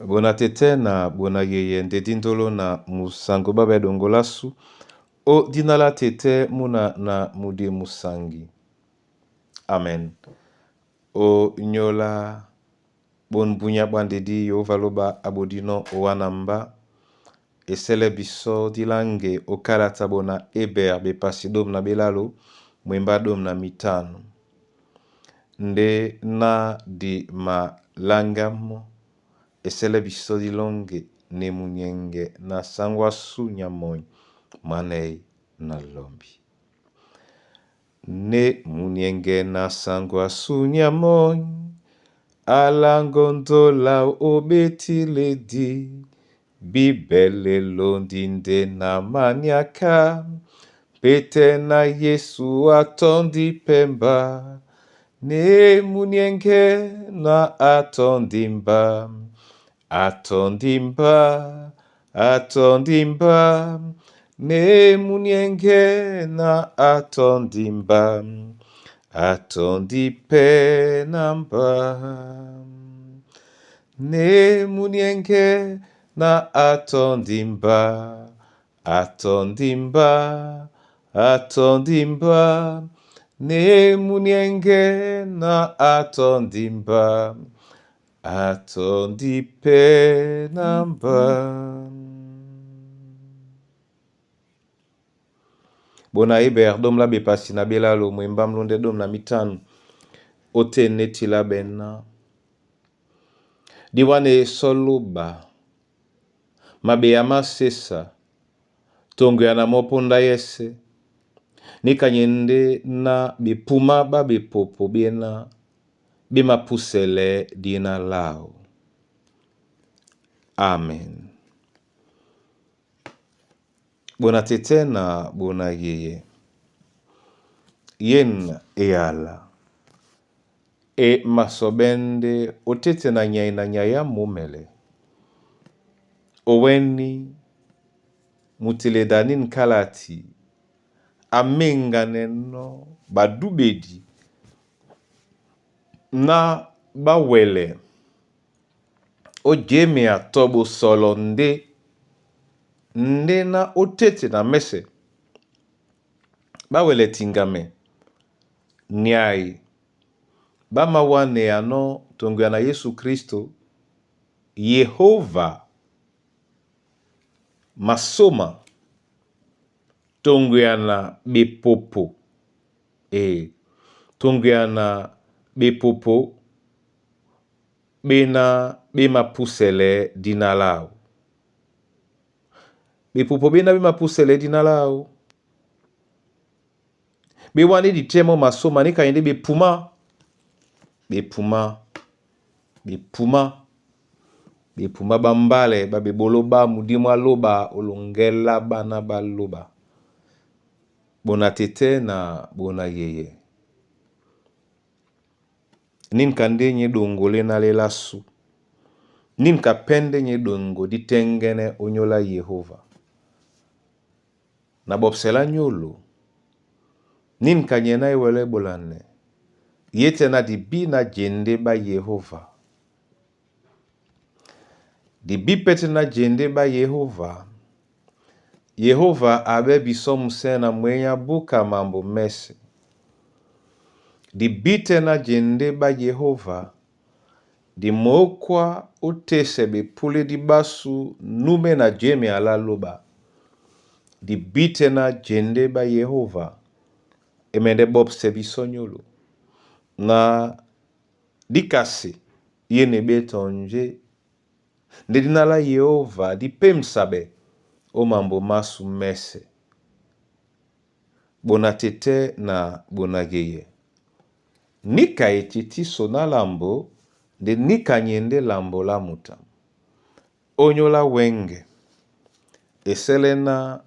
Bona tete na bona yeye nde dindolo na musango babe dongolasu o dina la tete muna na mudi musangi. Amen. O nyola bon bunya bwandedi Yehova loba abodino owanamba esele biso dilange okalata bona eber bepasi dom na belalo mwemba dom na mitano nde na di malangamo esele biso dilonge ne munyenge na sangwasu nyamoi mwanei na lombi. Ne munyenge na sangwasu nyamoi alangondola obetiledi bibele londi nde na maniaka pete na Yesu atondi pemba ne munyenge na atondimba atondimba atondimba ne munyenge na atondimba atondi pe namba ne munyenge na atondimba atondimba atondimba ne munyenge na atondimba atondi pe namba. Bona eber dom la bepasi na belalo mwemba mlonde dom na mitano ote neti la bena diwane soloba mabe ya masesa tongo ya na moponda yese nikanyende na bepuma ba bepopo bena bemapusele dina lao. Amen. Bona tete na bona yeye yen eyala e masobende otete na nyai na nyaya momele oweni mutiledani nkalati amenganeno badubedi na bawele ojeme atobo solo nde nde na otete na mese bawele tingame nyai bamawane yano tongo ya na Yesu Kristo Yehova masoma tongo ya na bepopo e tongo ya na bepopo bena bemapusele dina lao bepopo bena bemapusele dina lao bewani ditemo masoma nikayende bepuma bepuma bepuma bepuma bambale babebolo ba mudimu aloba olongela bana baloba bona tete na bona yeye ninka nde nye dongole na lela su ninka pende nye dongo ditengene onyola Yehova na bopsela nyolo ninka nye na iwele bolane yete na dibi na jende ba Yehova dibi pete na jende ba Yehova Yehova abe biso muse na mwenya buka mambo mese dibite na jende ba Yehova dimokwa otese bepule dibasu nume na jeme ala loba dibite na jende ba Yehova emende bopse biso nyolo na dikasi yene betonje nde dina la Yehova dipemsabe o mambo masu mese bona tete na bona yeye nika etitiso na lambo nde nika nyende lambo la muta onyola wenge esele na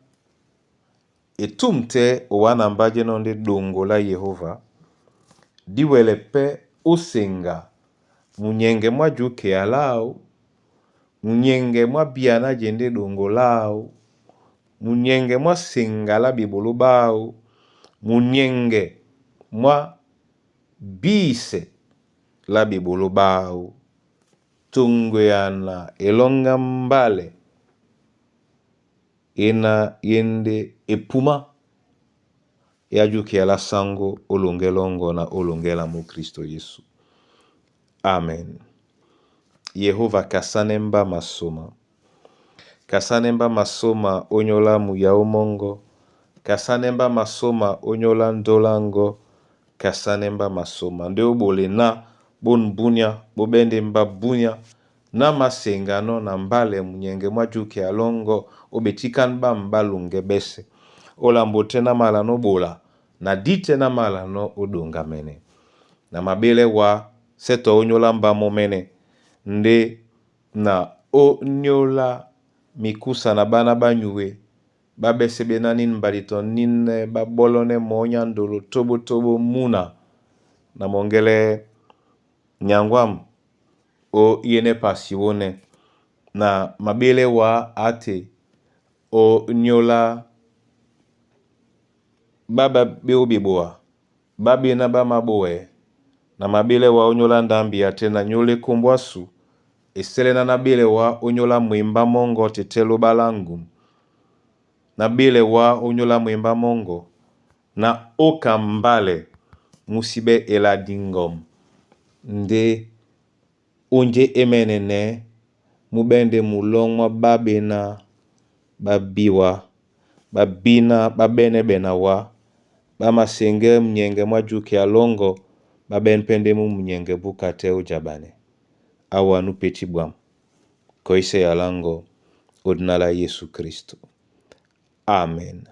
etumte owana mbajeno nde dongo la Yehova diwele pe osenga munyenge mwa juke alao munyenge mwa biana jende dongo lao munyenge mwa senga la bibolo bao munyenge mwa bise la bibolo bao. Tongweyana elɔ́ŋgá mbálɛ e na yende epumá e ajuki ala sango olonge longo na olonge la mu Kristo Yesu. Amen. Yehova kasanemba masoma. Kasanemba masoma onyola muyao mongo. Kasanemba masoma onyola ndolango. Kasanemba masoma nde obole na bonbunia bobende mba bunia na masengano na mbale munyenge mwa juke alongo obetikan ba mbalunge bese. Olambo te na mala no bola na dite na mala no odonga mene. Na mabele wa seto onyola mba momene nde na onyola mikusa na bana banyuwe babese benani mbalito nine babolone monya ndolo tobo tobo muna na mongele nyangwam o yene pasi wone na mabele wa ate o nyola baba beobeboa babena bamaboe na mabele wa onyola ndambi ate na nyole kombwasu eselena na bele wa onyola mwemba mongo tetelo balangu na bele wa onyola mwemba mongo na okambale musibe eladingom nde onje emenene mubende mulongwa babena babiwa babina babene wa bamasenge munyenge mwa juke alongo babenpende mu munyenge bukate ojabane awa nupeti bwam koise yalango odinala Yesu Kristo. Amen.